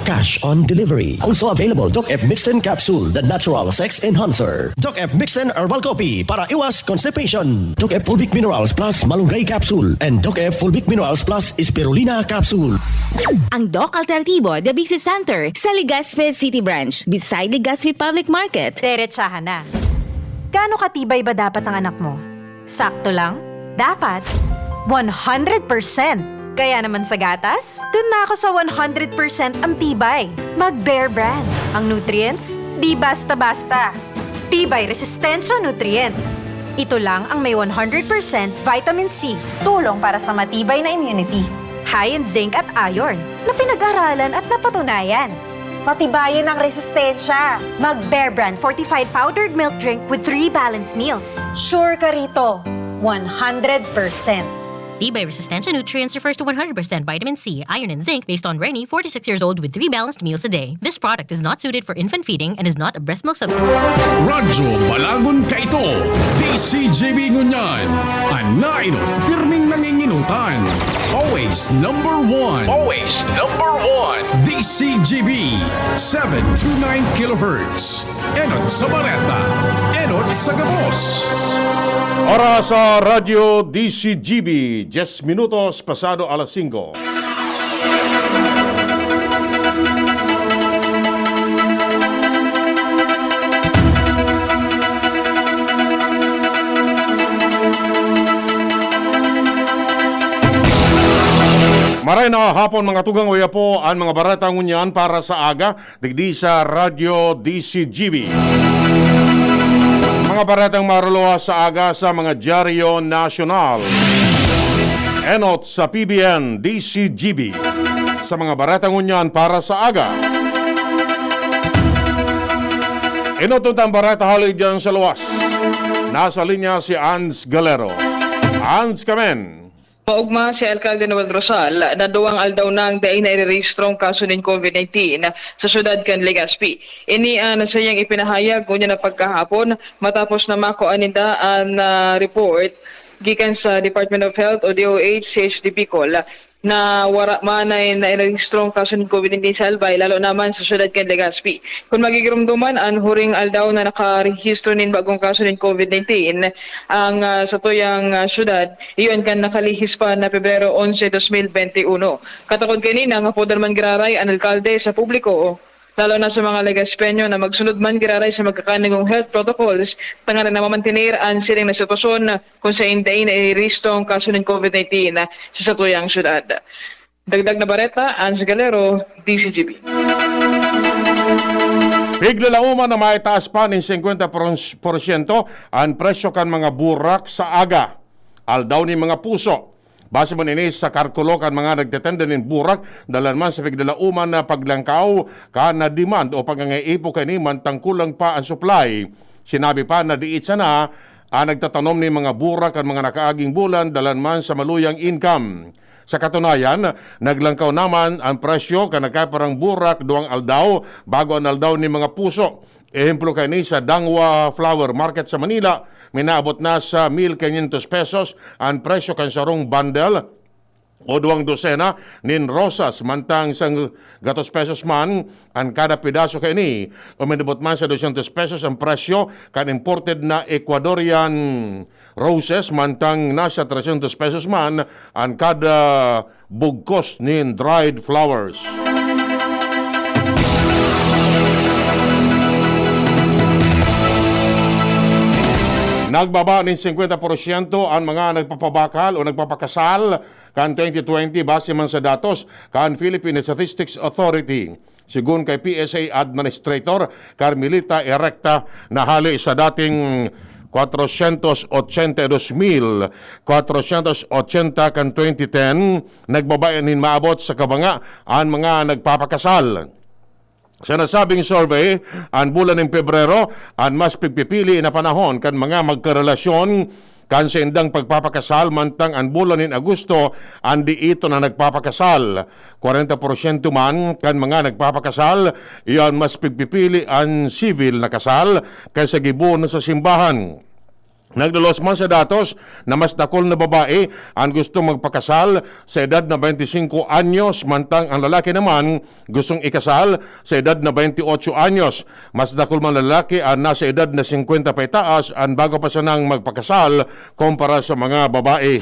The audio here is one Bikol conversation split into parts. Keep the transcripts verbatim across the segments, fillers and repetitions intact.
cash on delivery. Also available, Doc F Mixten Capsule, the natural sex enhancer. Doc F Mixten Herbal Coffee para iwas constipation. Doc F Fulvic Minerals Plus Malunggay Capsule and Doc F Fulvic Minerals Plus Spirulina Capsule. Ang Doc Alternativo, The Bixi Center, sa Legazpi City Branch, beside Legazpi Public Market. Derechahan na. Gaano katibay ba dapat ang anak mo? Sakto lang? Dapat one hundred percent. Kaya naman sa gatas, dun na ako sa one hundred percent ang tibay. Mag Bear Brand. Ang nutrients, di basta-basta. Tibay Resistensya Nutrients. Ito lang ang may one hundred percent vitamin C. Tulong para sa matibay na immunity. High in zinc at iron na pinag-aralan at napatunayan. Patibayin ang resistensya. Mag Bear Brand fortified powdered milk drink with three balanced meals. Sure ka rito, one hundred percent. Tibay Resistensya Nutrients refers to one hundred percent vitamin C, iron, and zinc based on Reni, forty-six years old, with three balanced meals a day. This product is not suited for infant feeding and is not a breast milk substitute. Radyo Balagon kaito, D C G B ngunyan. An nainot, pirming nanginginutan. Always number one. Always number one. D C G B, seven two nine kilohertz. Enot sa Bareta, enot sa gabos. Oras sa Radyo D C G B, diyes minutos pasado alas singko. Maray na hapon, mga tugang, uya po an mga bareta ngunyan para sa aga. Digdi sa Radyo D C G B. Mga baretang maruluwas sa aga sa mga dyaryo nasyonal. Enot sa P B N D C G B. Sa mga bareta ngunyan para sa aga. Enot tang bareta hali dyan sa luwas. Nasa linya si Ans Galero. Ans, kamen. Maogma si Alkalde Noel Rosal na duwang aldaw nang dai nairerehistrong kaso nin COVID nineteen sa syudad kan Legazpi. Ini an saiyang ipinahayag ngunyan na pagkahapon matapos na makua ninda an, ah, report gikan sa Department of Health o D O H C H D Bicol na wara man na nairehistrong kaso nin COVID nineteen sa Albay, lalo naman sa syudad kan Legazpi. Kun magigiromdoman, an huring aldaw na nakarehistro nin bagong kaso nin COVID nineteen ang, ah, satuyang, ah, syudad, iyon kan nakalihis pa na Pebrero onse, dos mil benti uno. Katakod kaini, nangapodan man giraray an alkalde sa publiko, lalo na sa mga Legazpeño, na magsunod man giraray sa magkakanigong health protocols tanganing na mamantener an siring na sitwasyon kun saen dai nairehistrong kaso nin COVID nineteen sa satuyang syudad. Dagdag na bareta, Ange Galero, D C G B. Piglalauman na maitaas pa nin singkwenta porsyento an presyo kan mga burak sa aga, Aldaw nin mga Puso. Base man ini sa kalkulo kan mga nagtetenda nin burak, dalan man sa piglalauman na paglangkaw kan demand o pagngangaipo kaini mantang kulang pa an supply. Sinabi pa na diit sana an nagtatanom nin mga burak kan mga nakaaging bulan, dalan man sa maluyang income. Sa katunayan, naglangkaw naman an presyo kan nagkaparang burak duwang aldaw bago an Aldaw nin mga Puso. Ehemplo kaini, sa Dangwa Flower Market sa Manila, minaabot na sa mil quinientos pesos an presyo kan sarong bundle o duwang dosena nin rosas, mantang sang gatos pesos man an kada pedaso kaini. Uminabot man sa dosyentos pesos an presyo kan imported na Ecuadorian roses, mantang nasa tresyentos pesos man an kada bugkos nin dried flowers. Nagbaba nin singkwenta porsyento an mga nagpapabakal o nagpapakasal kan twenty twenty, base man sa datos kan Philippine Statistics Authority. Segun kay P S A Administrator Carmelita Erecta, na hali sa dating kwatrosyentos ochenta y dos mil kwatrosyentos ochenta kan twenty ten, nagbaba nin maabot sa kabanga an mga nagpapakasal. Sa nasabing survey, an bulan nin Pebrero an mas pigpipili na panahon kan mga magkarelasyon kan saindang pagpapakasal, mantang an bulan nin Agosto an diiton na nagpapakasal. Kwarenta porsyento man kan mga nagpapakasal, iyo an mas pigpipili an sibil na kasal kaysa gibohon sa simbahan. Naglulos man sa datos na mas dakul na babae ang gustong magpakasal sa edad na twenty-cinco anyos, mantang ang lalaki naman gustong ikasal sa edad na twenty-ocho anyos. Mas dakul man lalaki ang nasa edad na singkwenta paitaas ang bago pa sanang magpakasal kumpara sa mga babae.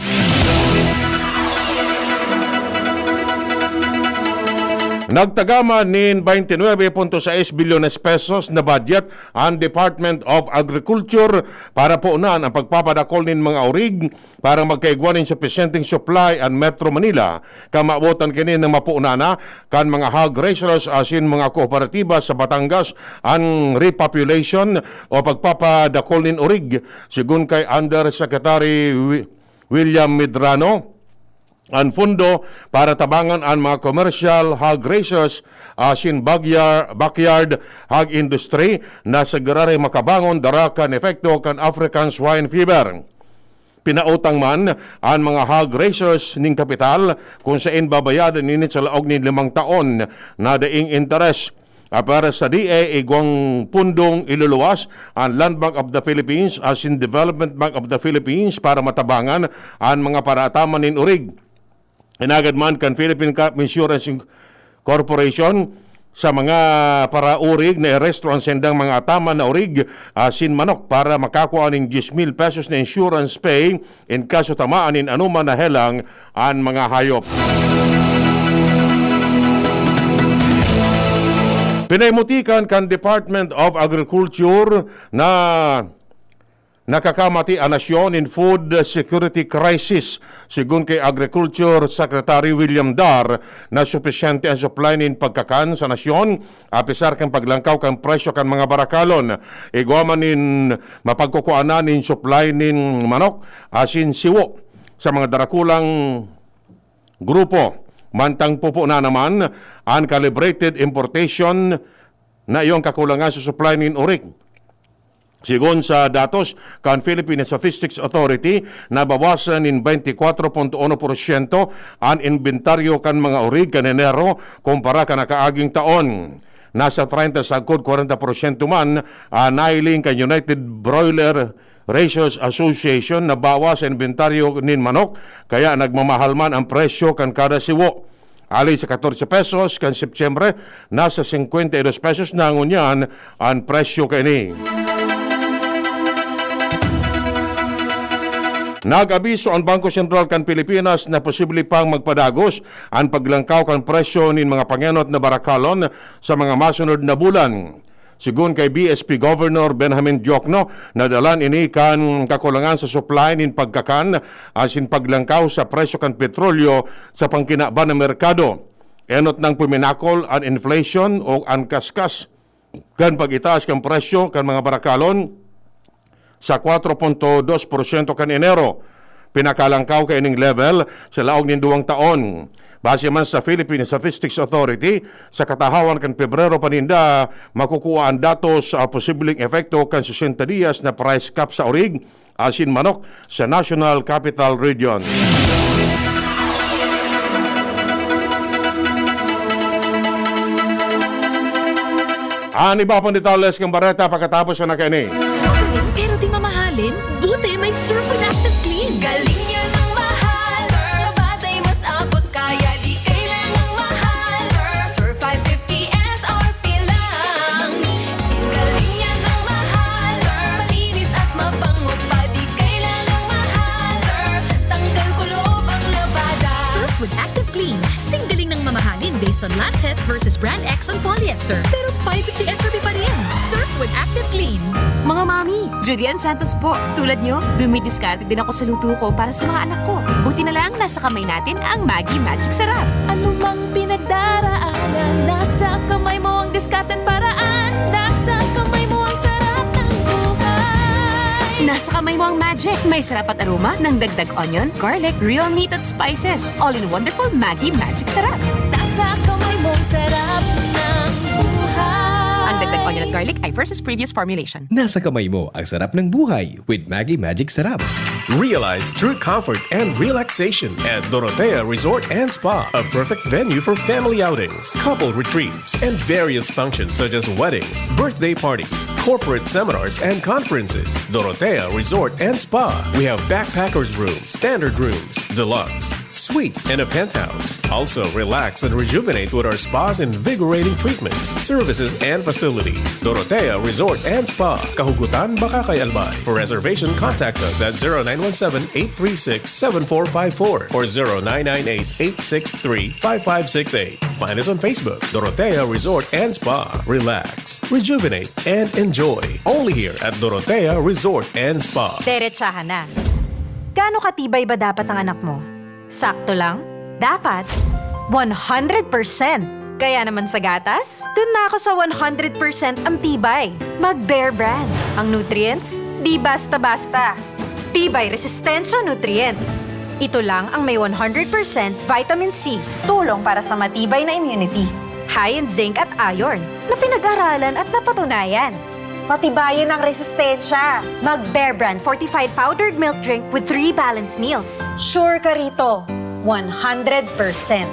Nagtagama nin twenty-nine point six bilyones pesos na budget ang Department of Agriculture para punan ang pagpapadakol nin mga orig para magkaigwa nin supisyenteng supply an Metro Manila, kan mabotan kini na mapunan na kan mga hog raisers asin mga kooperatiba sa Batangas an repopulation o pagpapadakol nin orig. Sigon kay Undersecretary Wi-, William Medrano, an pondo para tabangan an mga commercial hog raisers asin bagyar-, backyard hog industry na sa giraray makabangon dara kan epekto kan African Swine Fever. Pinautang man an mga hog raisers nin kapital kung saen babayadan ini sa laog nin limang taon na daing interes. Apwera sa D A, igwang pundong iluluwas an Land Bank of the Philippines asin Development Bank of the Philippines para matabangan an mga paraataman nin orig. Inagad man kan Philippine Crop Insurance Inc-, Corporation sa mga paraurig na irehistro an saindang mga ataman na orig asin manok para makakua nin diyes mil pesos na insurance pay in kaso tamaan nin anoman na helang an mga hayop. Pinaimutikan kan Department of Agriculture na nakakamati an nasyon nin food security crisis, sigon kay Agriculture Secretary William Dar, na supisyente an supply nin pagkakan sa nasyon, apisar kan paglangkaw kan presyo kan mga barakalon. Igwa man nin mapagkukuanan nin supply nin manok asin siwo sa mga darakulang grupo, mantang pupunan naman an calibrated importation na iyong kakulangan sa supply nin orig. Sigon sa datos kan Philippine Statistics Authority, nabawasan nin twenty-four point one porsyento an inbentaryo kan mga orig kan Enero kumpara kan nakaaging taon. Nasa treinta sagkod kwarenta porsyento man an nahiling kan United Broiler Raisers Association na bawas sa inbentaryo nin manok, kaya nagmamahal man an presyo kan kada siwo. Hali sa katorse pesos kan Setyembre, nasa singkwenta y dos pesos na ngunyan an presyo kaini. Nag-abiso an Bangko Sentral kan Pilipinas na posible pang magpadagos an paglangkaw kan presyo nin mga pangenot na barakalon sa mga masunod na bulan. Sigon kay B S P Governor Benjamin Diokno, nadalan ini kan kakulangan sa supply nin pagkakan asin paglangkaw sa presyo kan petrolyo sa pangkinaban na merkado. Enot nang puminakol an inflation o an kaskas kan pag-itaas kan presyo kan mga barakalon sa kwatro punto dos porsyento kan Enero. Pinakalangkaw kaining level sa laog nin duwang taon. Base man sa Philippine Statistics Authority, sa katahawan kan Pebrero pa ninda makukua an datos sa posibleng epekto kan sesenta diyas na price cap sa orig asin manok sa National Capital Region. An iba pang detalles kan bareta pakatapos na kaini. Pero di mamahalin, buti may Surf with Active Clean. Galing yan ang mahal. Surf, batay mas abot, kaya di kailangang mahal. Surf, Surf five fifty S R P lang. Galing yan ang mahal. Surf, malinis at mabango pa, di kailangang mahal. Surf, tanggal kulob ang labada. Surf with Active Clean. Sing galing ng mamahalin based on lab test versus brand X on polyester. Pero five fifty S R P pa rin. Surf with Active Clean. Mga mami, Judy Ann Santos po. Tulad nyo, dumidiskarte din ako sa luto ko para sa mga anak ko. Buti na lang, nasa kamay natin ang Maggi Magic Sarap. Anumang pinagdaraanan, nasa kamay mo ang diskarte at paraan. Nasa kamay mo ang sarap ng buhay. Nasa kamay mo ang magic. May sarap at aroma ng dagdag onion, garlic, real meat at spices. All in wonderful Maggi Magic Sarap. Nasa kamay mo ang sarap ng buhay. Ang dagdag onion at garlic ay versus previous formulation. Nasa kamay mo ang sarap ng buhay with Maggi Magic Sarap. Realize true comfort and relaxation at Dorotea Resort and Spa, a perfect venue for family outings, couple retreats, and various functions such as weddings, birthday parties, corporate seminars, and conferences. Dorotea Resort and Spa. We have backpackers room, standard rooms, deluxe, suite, and a penthouse. Also, relax and rejuvenate with our spa's invigorating treatments, services, and facilities. Dorotea Resort and Spa, Kahugutan, Bacacay, Albay. For reservation, contact us at zero nine one seven, eight three six, seven four five four or zero nine nine eight, eight six three, five five six eight. Find us on Facebook, Dorotea Resort and Spa. Relax, rejuvenate, and enjoy. Only here at Dorotea Resort and Spa. Derechahan na. Gaano katibay ba dapat ang anak mo? Sakto lang? Dapat? One hundred percent! Kaya naman sa gatas, dun na ako sa one hundred percent ang tibay. Mag Bear Brand. Ang nutrients, di basta-basta. Tibay Resistensya Nutrients. Ito lang ang may one hundred percent vitamin C, tulong para sa matibay na immunity. High in zinc at iron, na pinag-aralan at napatunayan. Patibayin ang resistensya. Mag Bear Brand fortified powdered milk drink with three balanced meals. Sure ka rito, one hundred percent.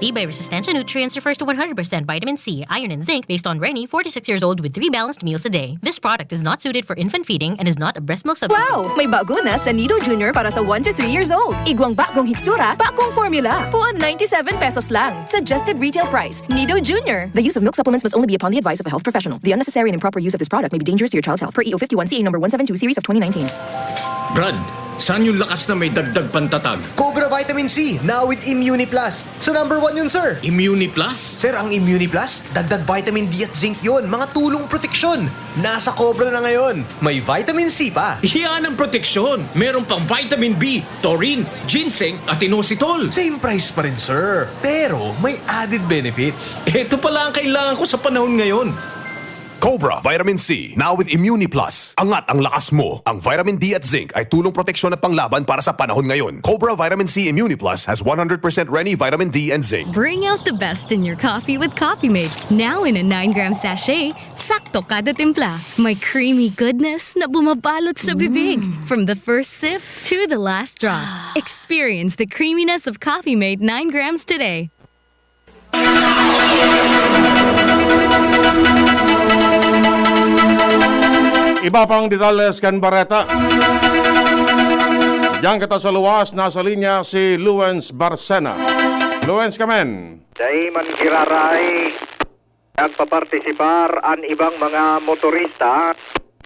Tibay Resistensya Nutrients refers to one hundred percent vitamin C, iron, and zinc based on Reni, forty-six years old with three balanced meals a day. This product is not suited for infant feeding and is not a breast milk substitute. Wow! May bago na sa Nido Junior para sa one to three years old. Igwang bagong hitsura, bagong formula. Puon ninety-seven pesos lang. Suggested retail price. Nido Junior. The use of milk supplements must only be upon the advice of a health professional. The unnecessary and improper use of this product may be dangerous to your child's health. Per E O fifty-one C A number one seven two series of twenty nineteen. Brad, saan yung lakas na may dagdag pantatag? Cobra Vitamin C, now with Immuni Plus. So number one yun, sir. Immuni Plus? Sir, ang Immuni Plus, dagdag vitamin D at zinc yun. Mga tulong proteksyon. Nasa Cobra na ngayon. May vitamin C pa. Iyan ang proteksyon. Meron pang vitamin B, taurine, ginseng at inositol. Same price pa rin, sir. Pero may added benefits. Ito pala ang kailangan ko sa panahon ngayon. Cobra Vitamin C, now with Immuni Plus. Angat ang lakas mo. Ang vitamin D at zinc ay tulong proteksyon at panglaban para sa panahon ngayon. Cobra Vitamin C Immuni Plus has one hundred percent Reni vitamin D and zinc. Bring out the best in your coffee with Coffee Mate. Now in a nine gram sachet, sakto kada timpla. May creamy goodness na bumabalot sa bibig. From the first sip to the last drop. Experience the creaminess of Coffee Mate nine grams today. Iba pang detalles kan bareta. Diyan kita sa luwas, nasa linya si Luens Barcena. Luens, kamen. Dai man giraray nagpapartisipar an ibang mga motorista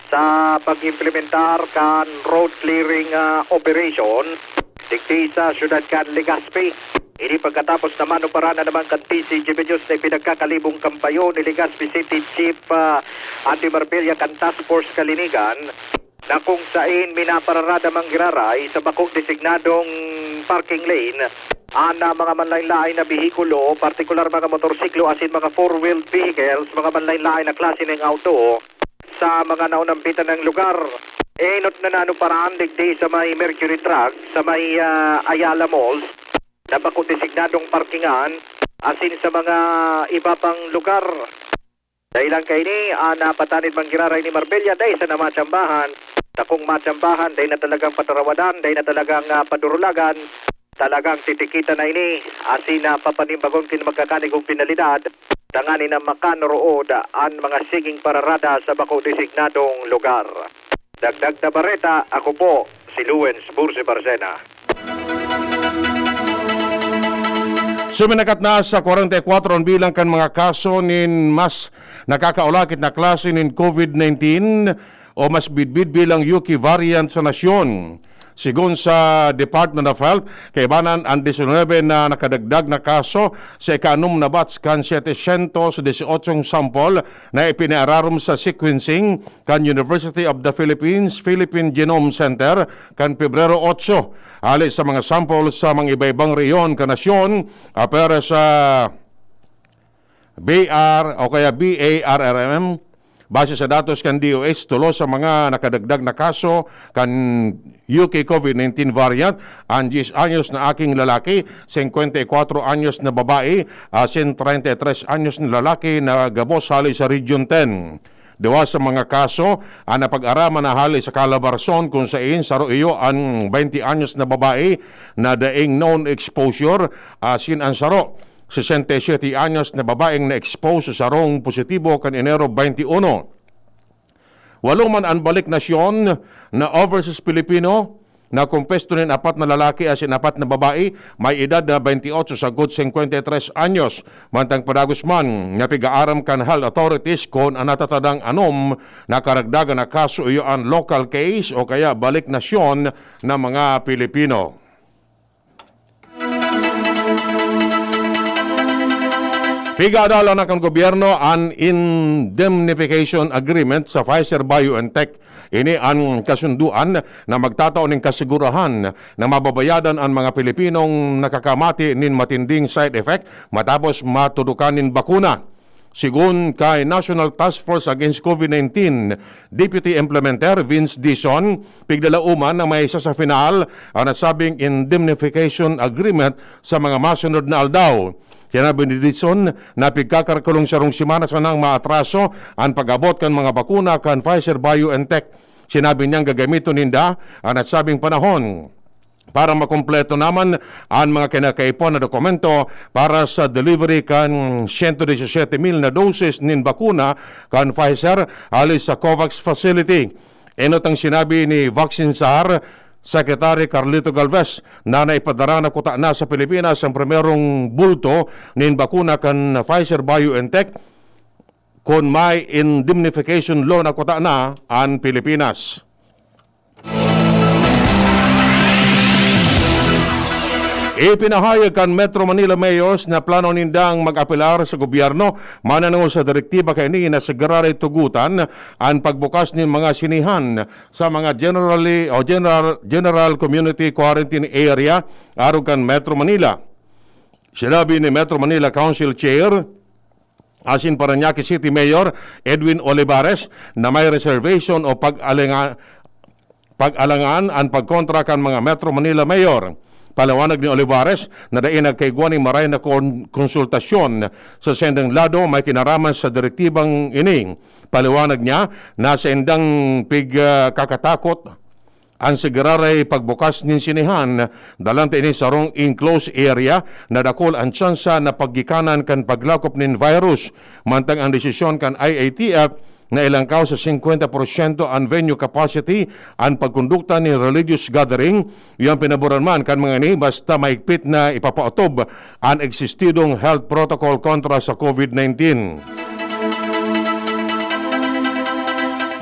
sa pag-implementar kan road clearing, ah, operation digdi sa siyudad kan Legazpi. Ini pagkatapos na manuparan na naman kan T C G B News na ipinagkakalibong kampayon ni Legazpi City Chief, ah, Andy Marbella kan Task Force Kalinigan, na kung sain minapararada man giraray sa bakong designadong parking lane an, ah, mga manlaen-laen na behikulo, partikular mga motorsiklo asin mga four-wheeled vehicles, mga manlaen-laen na klase nin auto, sa mga naunambitan na lugar. Enot na nanuparan digdi sa may Mercury Truck, sa may, ah, Ayala Malls, na bako designadong parkingan, asin sa mga iba pang lugar. Dai lang kaini, ah, napatanid man giraray ni Marbella, dai sana matsambahan. Sa kung matsambahan, dai na talagang patarawadan, dai na talagang, ah, padurulagan. Talagang titikitan na ini, asin na papanimbagon kin magkakanigong penalidad, tanganing na makanorood an mga siging pararada sa bako designadong lugar. Dagdag na bareta, ako po si Luens Bursi Barcena. Suminakat na sa kwarenta y kwatro an bilang kan mga kaso nin mas nakakaulakit na klase nin COVID nineteen o mas bidbid bilang U K variant sa nasyon. Sigon sa Department of Health, kaibanan an disinwebe na nakadagdag na kaso sa ika-anom na batch kan setecientos dieciocho sample na ipinaararom sa sequencing kan University of the Philippines Philippine Genome Center kan Pebrero otso. Hali sa mga sample sa mga iba-ibang rehiyon kan nasyon, apere sa B R o kaya B A R R M, base sa datos kan D O H, tulo sa mga nakadagdag na kaso kan U K COVID nineteen variant, ang diyes anyos na aking lalaki, singkwenta y kwatro anyos na babae, asin treinta y tres anyos na lalaki na gabos hali sa Region ten. Duwa sa mga kaso an napag-araman na hali sa Calabarzon, kun sain saro iyo an baynte anyos na babae na daing known exposure, asin an saro, sesenta y siete anyos na babaeng na-expose sa sarong positibo kan Enero baynte uno. Walo man an Balik Nasyon na overseas Pilipino na kompuesto nin apat na lalaki asin apat na babae, may edad na baynte otso sagkod singkwenta y tres anyos. Mantang padagos man na pig-aaram kan health authorities kun an natatadang anom na karagdagan na kaso iyo an local case o kaya balik nasyon na mga Pilipino. Pigaadalan na kan gobyerno an indemnification agreement sa Pfizer-BioNTech. Ini an kasundoan na magtatao nin kasigurahan na mababayadan an mga Pilipinong nakakamati nin matinding side effect matapos matudukan nin bakuna. Sigon kay National Task Force Against COVID nineteen Deputy Implementer Vince Dizon, piglalauman na may isa sa final an nasabing indemnification agreement sa mga masunod na aldaw. Sinabi ni Dizon na pigkakarkulong sarong semana sanang maatraso an pag-abot kan mga bakuna kan Pfizer-BioNTech. Sinabi niyang gagamiton ninda an nasabing panahon para makumpleto naman an mga kinakaipuhan na dokumento para sa delivery kan siyento disisete mil na doses nin bakuna kan Pfizer hali sa COVAX facility. Enot ang sinabi ni Vaccine Czar Secretary Carlito Galvez na naipadara na kuta na sa Pilipinas ang primerong bulto nin bakuna kan Pfizer-BioNTech kun may indemnification law na kuta na an Pilipinas. Ipinahayag kan Metro Manila Mayors na plano nindang mag-apelar sa gobyerno mananongod sa direktiba kaini na sigurado tugutan an pagbukas nin mga sinehan sa mga generally o general, general community quarantine area arog kan Metro Manila. Sinabi ni Metro Manila Council Chair asin Parañaque City Mayor Edwin Olivares na may reservation o pag-alinga-, pag-alangan an pagkontra kan mga Metro Manila Mayor. Paliwanag ni Olivares na dai nagkaigwa nin maray na kon-, konsultasyon sa saindang lado may kinaraman sa direktibang ini. Paliwanag niya na saindang pig-, ah, kakatakot an sigiraray pagbukas nin sinehan, dalante ini sarong enclosed area na dakul an tsansa na paggikanan kan paglakop nin virus. Mantang an desisyon kan I A T F na ilangkaw sa singkwenta porsyento an venue capacity an pagkondukta nin religious gathering, iyo an pinaboran man kan mga ini basta maigpit na ipapaotob an eksistidong health protocol kontra sa COVID nineteen.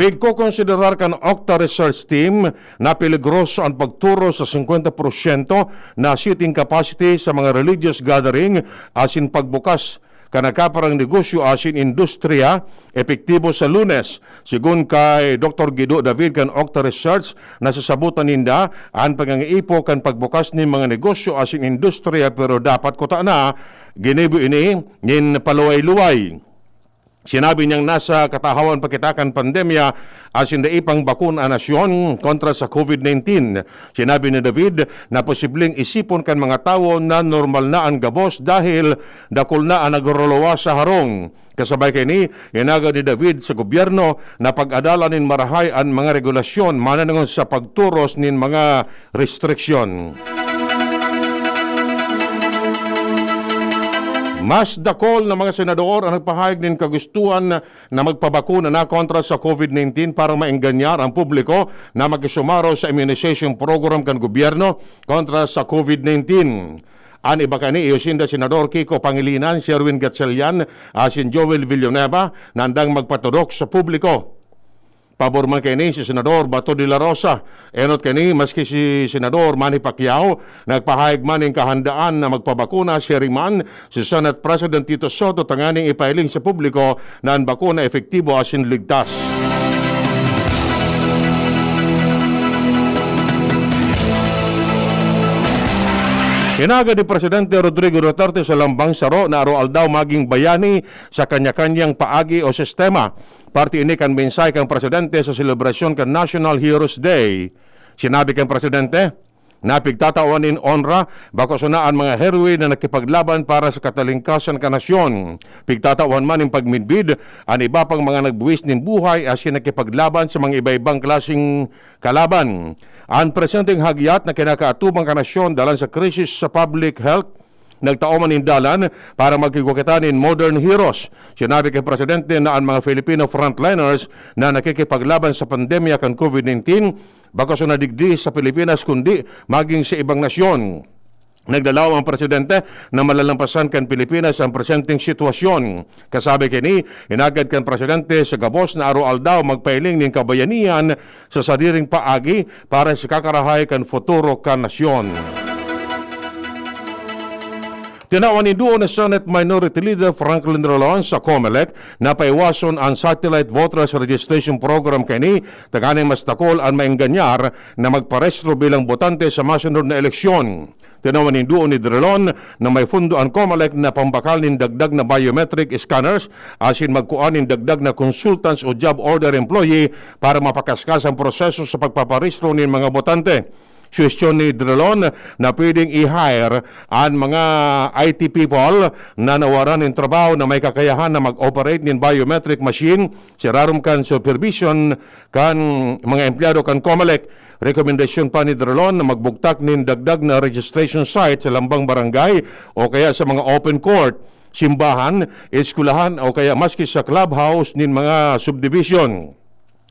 Pigkokonsiderar kan Octa Research Team na peligroso an pagturo sa singkwenta porsyento na seating capacity sa mga religious gathering asin pagbukas kan nagkaparang negosyo asin industriya epektibo sa Lunes. Sigon kay Doktor Guido David kan Octa Research, nasasabotan ninda an pangangaipo kan pagbukas nin mga negosyo asin industriya, pero dapat kuta na ginibo ini nin paluway-luway. Sinabi niyang nasa katahawan pa kita kan pandemya asin dai pang bakuna an nasyon kontra sa COVID nineteen. Sinabi ni David na posibleng isipon kan mga tawo na normal na an gabos dahil dakul na an nagruluwas sa harong. Kasabay kaini, hinagad ni David sa gobyerno na pag-adalan nin marahay an mga regulasyon mananongod sa pagturos nin mga restriksyon. Mas dakul na mga senador ang nagpahayag nin kagustuhan na magpabakuna na kontra sa COVID nineteen para maenganyar ang publiko na makisumaro sa immunization program kan gobyerno kontra sa COVID nineteen. An iba kaini iyo sinda Senador Kiko Pangilinan, Sherwin Gatchalian, asin Joel Villanueva na andang magpaturok sa publiko. Pabor man kaini si Senador Bato de la Rosa. Enot kaini, maski si Senador Manny Pacquiao nagpahayag man nin kahandaan na magpabakuna, siring man si Senate President Tito Soto tanganing ipahiling sa publiko na an bakuna epektibo asin ligtas. Hinagad ni Presidente Rodrigo Duterte sa lambang saro na aroaldaw magin bayani sa kanya-kanyang paagi o sistema. Parte ini kan mensahe kan presidente sa selebrasyon kan National Heroes Day. Sinabi kan presidente, na pigtatawan nin onra, bako sana an mga heroe na nakipaglaban para sa katalingkasan kan nasyon. Pigtatawan man nin pagmidbid an iba pang mga nagbuwis nin buhay asin nakipaglaban sa mga iba-ibang klaseng kalaban. An presenteng hagyat na kinakaatubang kan nasyon dalan sa krisis sa public health, nagtao man nin dalan para magkigwa kita nin modern heroes. Sinabi kan Presidente na an mga Filipino frontliners na nakikipaglaban sa pandemya kan COVID nineteen, bako sana digdi sa Pilipinas, kundi maging sa ibang nasyon. Nagdalaw ang Presidente na malalampasan kan Pilipinas ang presenteng sitwasyon. Kasabi kini, inagad kan Presidente sa gabos na aroaldaw magpahiling nin kabayanihan sa sadiring paagi para sa kakarahay kan futuro kan nasyon. Tinawan nin duo na Senate Minority Leader Franklin Drilon sa Comelec na paiwason an satellite voters registration program kaini, tanganing mas dakul an maengganyar na magparehistro bilang botante sa masunod na eleksyon. Tinawan nin duo ni Drilon na may fundo an Comelec na pambakal nin dagdag na biometric scanners asin magkua nin dagdag na consultants o job order employee para mapakaskas ang proseso sa pagpaparehistro nin mga botante. Suhestyon ni Drilon na pwedeng i-hire an mga I T people na nawaran nin trabaho na may kakayahan na mag-operate nin biometric machine sa irarom kan supervision kan mga empleyado kan Comelec. Rekomendasyon pa ni Drilon na magbugtak nin dagdag na registration site sa lambang barangay o kaya sa mga open court, simbahan, eskwelahan o kaya maski sa clubhouse nin mga subdivision.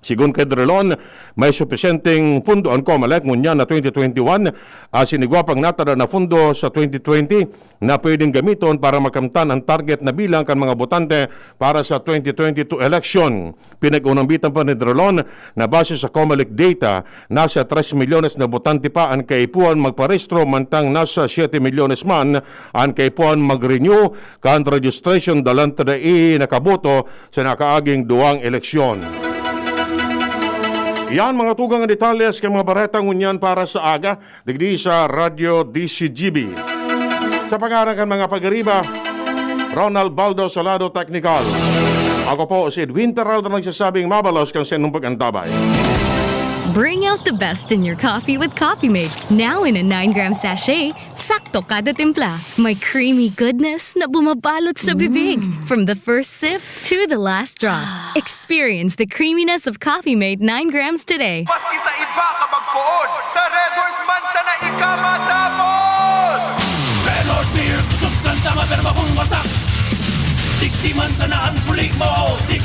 Sigon kay Drilon, may supisyenteng pundo an Comelec ngunyan na twenty twenty-one, asin igwa pang natara na pundo sa twenty twenty na pwedeng gamiton para makamtan an target na bilang kan mga botante para sa twenty twenty-two election. Pinag-unambitan pa ni Drilon na base sa Comelec data, nasa tres milyones na botante pa an kaipuhan magparehistro, mantang nasa siete milyones man an kaipuhan mag-renew kan registration dalan ta dai nakaboto sa nakaaging duwang eleksyon. Yan, mga tugang, an detalye sa mga bareta ngunyan para sa aga, digdi sa Radyo D C G B. Sa pangaran kan mga pag-ariba, Ronald Baldo Salado, technical. Ako po si Edwin Terraldo, nagsasabing mabalos kan saindong pag-antabay. Bring out the best in your coffee with Coffee Mate. Now in a nine gram sachet, sakto kada timpla. May creamy goodness na bumabalot sa bibig. From the first sip to the last drop. Experience the creaminess of Coffee Mate nine grams today. Maski sa iba ka magpoon, sa Red Horse man sana ika matapos! Red Horse Beer, kusog kan tama pero bakong wasak. Digdi man sana ang puli mo, di